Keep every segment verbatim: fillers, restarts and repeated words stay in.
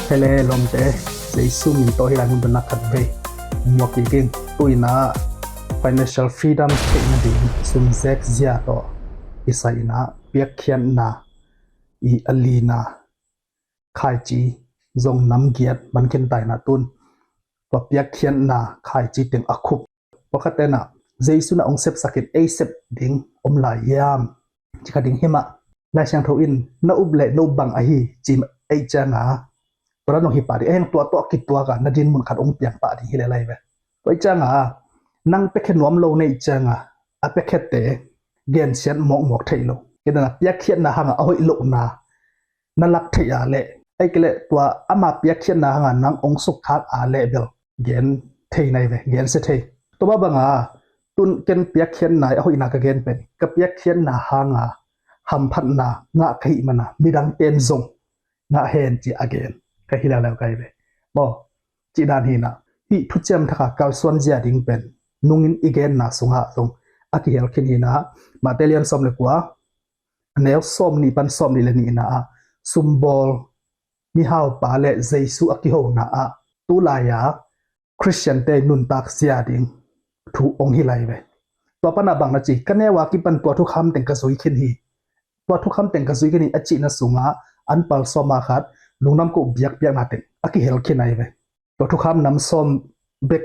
Hele lawmte, Jesu min tawh hih lai mun pan ah khat vei muak kik ing. Tu-in ah financial freedom theih nading sum zek zia tawh i sai-in ah piakkhiatna i a lina khaici zong nam giat man khin ta-in ah tun tua piakkhiatna khaici teng a khup. Pawlkhatte in ah Jesu in ah hong sepsak in ei sep ding om lai hiam ci kha ding. Hi mah, Lai Siangtho in na up leh no bang ahi ci ahih ciangin tua dan hong hi pah ding, a heng tua tawh kituak a na din mun khat hong piang pah ding hi lel lai ve. Tua ahih ciangin nang piakkhe nuam lo na hih ciangin a piakkhiatte gensiat mawkmawk thei lo. Kei dan a piakkhiatna hangin a hoih lohna na lak theih a leh, ahih kei leh tua ama piakkhiatna hangin nang hong sukkhak a leh bel gen thei nai ve, gensia thei. Tua mah bangin tun ken piakkhiatna a hoihna ka gen pen ka piakkhiatna hangin hamphatna ngah ka hih manin midangte in zong ngah hen ci a gen ka hi leuleu ka hi ve. Maw, cih dan hi-in ah hih thuciam thak a kalsuan zia ding pen nungin i genna sungah zong a kihel khin hi-in ah Matthai lian sawm le kua a neu sawm nih pan sawm nih le nih in ah sumbawl mihaupa le Jesu a kihona ah tu lai-a Khristiante nuntak zia ding thu hong hi lai ve. Tua pan ah bang na ci, ka neu a kipan tua thukham teng ka zui khin hi, tua thukham teng ka zui khin hi a cihna sungah an pal sawm a khat lungdam koh biakpiakna teng a kihel khin ahi ve. Tua thukham nam sawm bek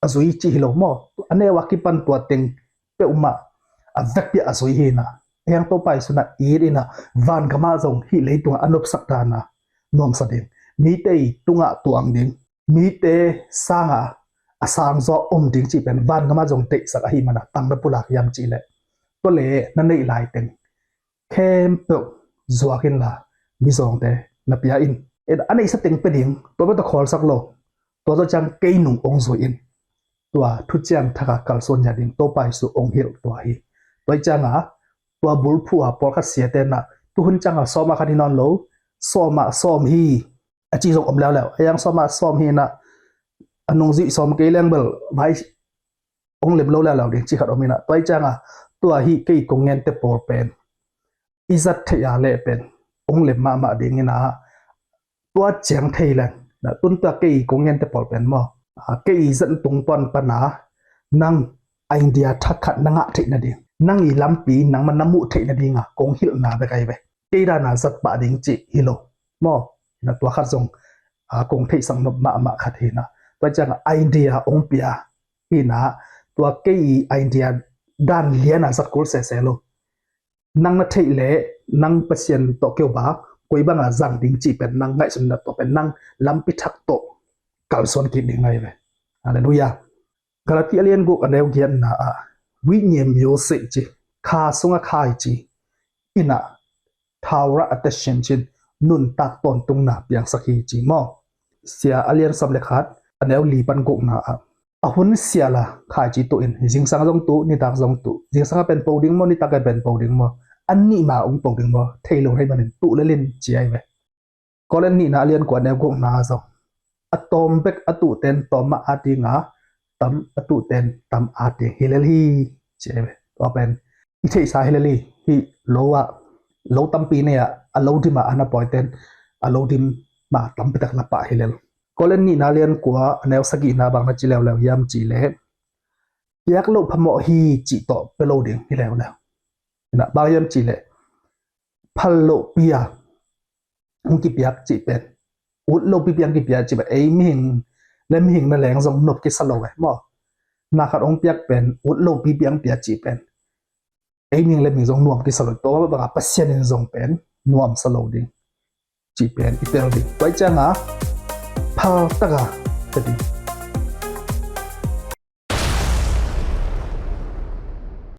a zui cih hi lo maw, a neu a kipan tua teng peuhmah a vekpi-in a zui hi-in ah a heng Topa Jesu in ah it in ah vangam ah zong hih leitungah a nopsak dan a nuamsa ding, mite i tungah tuang ding, mite sangin a sangzaw om ding cih pen vangam ah zong deihsak ahih manin tang na pulak hiam cih leh tua leh na neih lai teng khempeuh zuak inla mizawngte na pia in. A neihsa teng pia ding, tua bek tawh khawlsak lo, tua tawh ciang kei nung hong zui in. Tua thuciam thak a kalsuan zia ding Topa Jesu hong hilh tua hi. Tua ahih ciangin tua bulphuh a pawlkhat siate in ah tu hun ciangin sawm a khat hi nawn lo, sawm a sawm hi a ci zong om leuleu. A heng sawm a sawm hi-in ah a nungzui sawm kei leng bel vai hong lem lo leuleu ding cih khat om in ah, tua ahih ciangin tua hih kei kong gente pawl pen i zat theih a leh pen hong lem mahmah ding in ah tua ciang thei leng, na tun tua kei kong gente pawl pen maw, a, kei i zat tung pawn pan a nang idea thak khat na ngah theih nading, nang i lampi nangmah na muh theih nading a kong hilhna bek ahi ve. Kei dan a zat pah ding cih hi lo maw. Na tua khat zong a kong theihsak nop mahmah khat hi-in ah tua ciang idea hong pia hi-in ah tua kei i idea dan lian a zat kul sese lo. Nang na theih leh nang Pasian tawh keu ba koi bang a zang ding cih pen nang ngaihsun in ah tua pen nang lampi thak tawh kalsuan kik ding ahi ve. Halleluiah. Galati a lian guk a neu giatna ah ဝိညာဉ်မျိုးစေ့ ci, kha sungah khaici in ah ထာဝရအသက်ရှင်ခြင်း nuntak tawntungna piangsak hi ci maw. Sia a lian sawm le khat a neu li pan gukna ah a hun sial a khaici tuh in, zingsang zong tuh, nitak zong tuh, zingsang a pen po ding maw, nitak a pen po ding maw, a nih ma hong po ding maw thei lo na hih manin tuh lel in ci ahi ve. Korin nihna a lian kua a neu gukna ah zong a tawm bek a tuhte in tawm mah at ding a, tam a tuhte in tam at ding hi lel hi ci ahi ve. Tua pen i theihsa hi lel hi. Hih lo ah lo tampi nei a, a lo dim a na pawite in a lo dim ma tampi tak la pah hi lel. Korin nihna a lian kua a neu sagihna bang na ci leuleu hiam cih leh piak loh phamawh hi cih tawh pia lo ding hi leuleu. Bang hiam cih leh phal lohpi a hong kipiak cih pen, ut lopipi a hong kipiak cih pen ei mihing le mihing na leng zong nop kisa lo ve maw. Na khat hong piak pen ut lopipi a hong piak cih pen ei mihing le mihing zong nuam kisa lo. Tua bang a Pasian in zong pen nuamsa lo ding cih pen i tel ding. Tua ahih ciangin phal tak a tel ding.